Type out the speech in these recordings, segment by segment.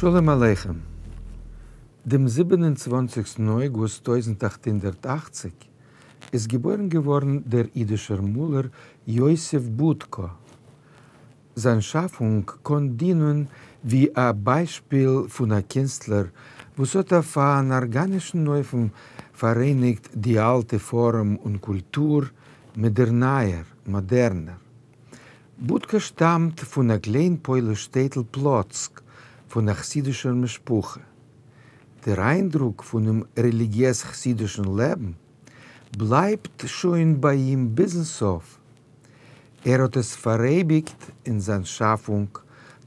שלום עליכם. דעם 27 אויגוסט 1880 איז געבוירן געווארן דער אידישער מאלער יוסף בודקא. זיין שאפונג קאן דינען ווי א ביישפיל פון א קינסטלער וואס האט אויף אן ארגאנישן אופן פאראייניגט די אלטע פארעם און קולטור מיט דער נייער, מאדערנער. בודקא שטאמט פון א קליין פויליש שטעטל פלאצק, פון א חסידישער משפחה. דער איינדרוק פונעם רעליגיעז-חסידישן לעבן בלייבט שוין ביי אים ביזן סוף. ער האט עס פאראייביגט אין זיין שאפונג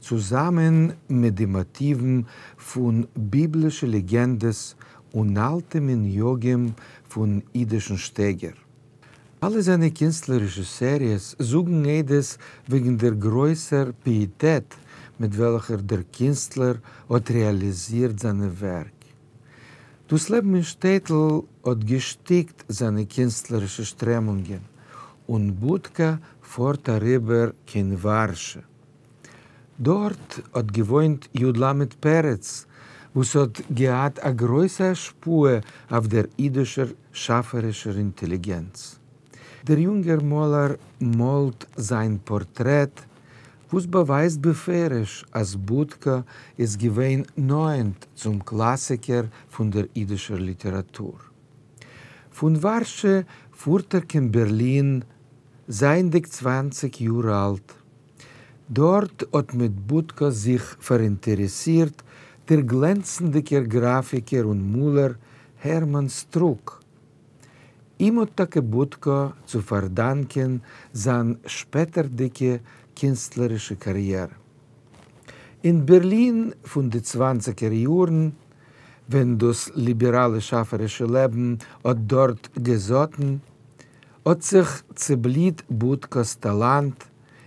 צוזאמען מיט די מאטיוון פון ביבלישע לעגענדעס און אלטע מנהגים פון אידישן שטייגער. אלע זיינע קינסטלערישע סעריעס זאגן עדות וועגן דער גרויסער פיעטעט מיט וועלכער דער קינסטלער האט רעאליזירט זיינע ווערק. דאס לעבן אין שטעטל האט געשטיקט זיינע קינסטלערישע שטרעמונגען, און בודקא פארט אריבער קיין ווארשע. דארט האט געוואוינט י ל פרץ, וואס האט געהאט א גרויסע השפעה אויף דער אידישער שאפערישער אינטעליגענץ. דער יונגער מאלער מאלט זיין פארטרעט, וואס באווייזט בפירוש אז בודקא איז געווען נאענט צום קלאסיקער פון דער אידישער ליטעראטור. פון ווארשע פארט ער קיין בערלין, זייענדיג 20 יאר אלט. דארט האט מיט בודקא זיך פאראינטערעסירט דער גלענצנדיגער גראפיקער און מאלער הערמאן סטרוק. אים האט טאקע בודקא צו פארדאנקען זיין שפעטערדיגע קינסטלערישע קאריערע. אין בערלין פון די צוואנציגער יארן, ווען דאס ליבעראלע שאפערישע לעבן האט דארט געזאטן, האט זיך צעבליט בודקא'ס טאלאנט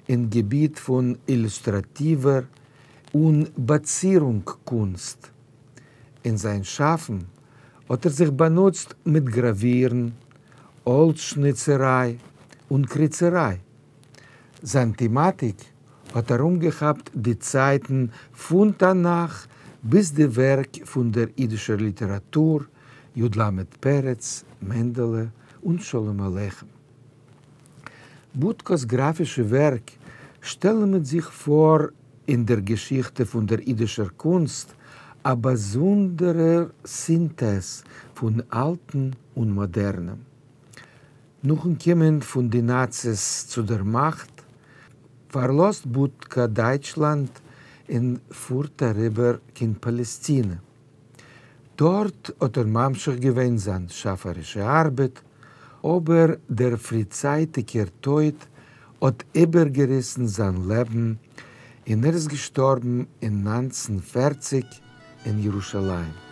אין געביט פון אילוסטראטיווער און באצירונג קונסט. אין זיין שאפן האט ער זיך באנוצט מיט גראווירן, האלץ-שניצעריי און קריצעריי. זיין טעמאטיק האט ארומגעכאפט די צייטן פון תנך ביז די ווערק פון דער אידישער ליטעראטור, י ל פרץ, מענדעלע און שלום עליכם. בודקא'ס גראפישע ווערק שטעלן מיט זיך פאר אין דער געשיכטע פון דער אידישער קונסט א באזונדערער סינטעז פון אלטן און מאדערנעם. נאכן קומען פון די נאציס צו דער מאכט, פארלאזט בודקא דייטשלאנד און פארט אריבער קיין פאלעסטינע. דארט האט ער ממשיך געווען זיין שאפערישע ארבעט, אבער דער פריצייטיגער טויט האט איבערגעריסן זיין לעבן און ער איז געשטארבן אין 1940 אין ירושלים.